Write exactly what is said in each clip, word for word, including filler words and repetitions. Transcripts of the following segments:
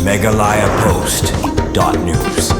Meghalaya Post dot news.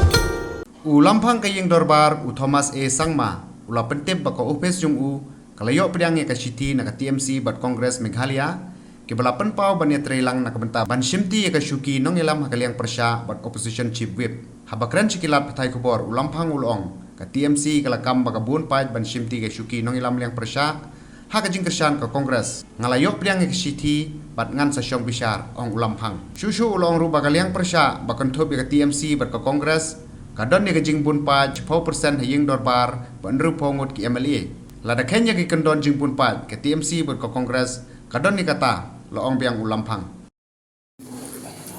U Lamphang ka ïing dorbar, u Thomas A Sangma, u la pyntip ba ka ophis jong u ka la ïoh pdiang ïa ka shithi na ka T M C bad Congress Meghalaya, kiba la pynpaw ban ïatreilang na ka bynta ban shimti ïa ka shuki nongïalam ha ka liang pyrshah bad Opposition Chief Whip. Haba kren sha ki lad pathai khubor, u Lamphang u la ong ka T M C ka la kam ba ka bun paid ban shimti ïa ka shuki nongïalam liang pyrshah ha ka jingkyrshan ka Congress. Nga la ïoh pdiang ïa ka shithi bad ngan sa shong bishar, ong u Lamphang. Shuh shuh u la ong ruh ba ka liang pyrshah ba kynthup ïa ka T M C bad ka Congress ka don ïa ka jingbun paid shiphew percent ha ïing dorbar bad hynriewphew ngut ki M L A. Lada kheiñ ïa ki kyndon jingbun paid ka T M C bad ka Congress ka don ïa kata, la ong biang u Lamphang.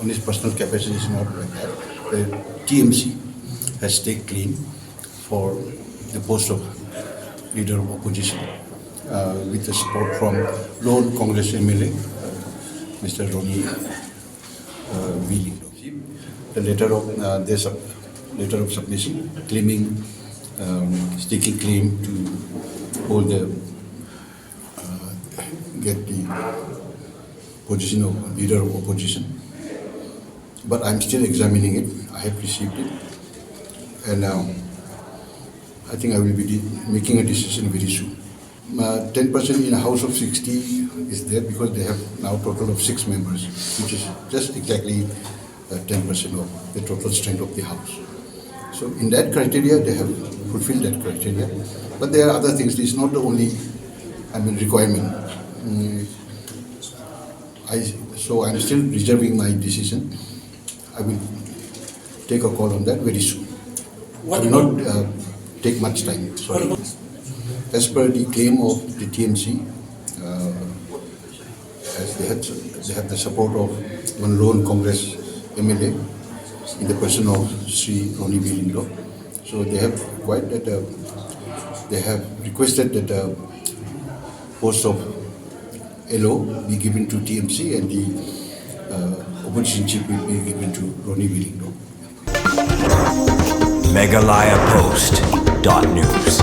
On his personal capacity is not like that. The T M C has stake claim for the post of leader of opposition uh, with the support from lone Congress M L A, uh, Mister Ronnie uh, Wheeling. The letter of uh, there's a letter of submission claiming um, staking claim to hold the uh, get the position of leader of opposition. But I'm still examining it. I have received it, and um, I think I will be de- making a decision very soon. Uh, ten percent in a house of sixty is there because they have now total of six members, which is just exactly uh, ten percent of the total strength of the house. So in that criteria, they have fulfilled that criteria. But there are other things. It's not the only, I mean, requirement. Mm, I, so I'm still reserving my decision. I will take a call on that very soon. What I will not uh, take much time. Sorry. As per the claim of the T M C, uh, as they had, they have the support of one lone Congress M L A in the person of Sri Ronnie Wheeling. So they have required that uh, they have requested that the post of L O be given to T M C and the uh, opposition chief will be given to Ronnie Wheeling. Meghalaya Post dot news.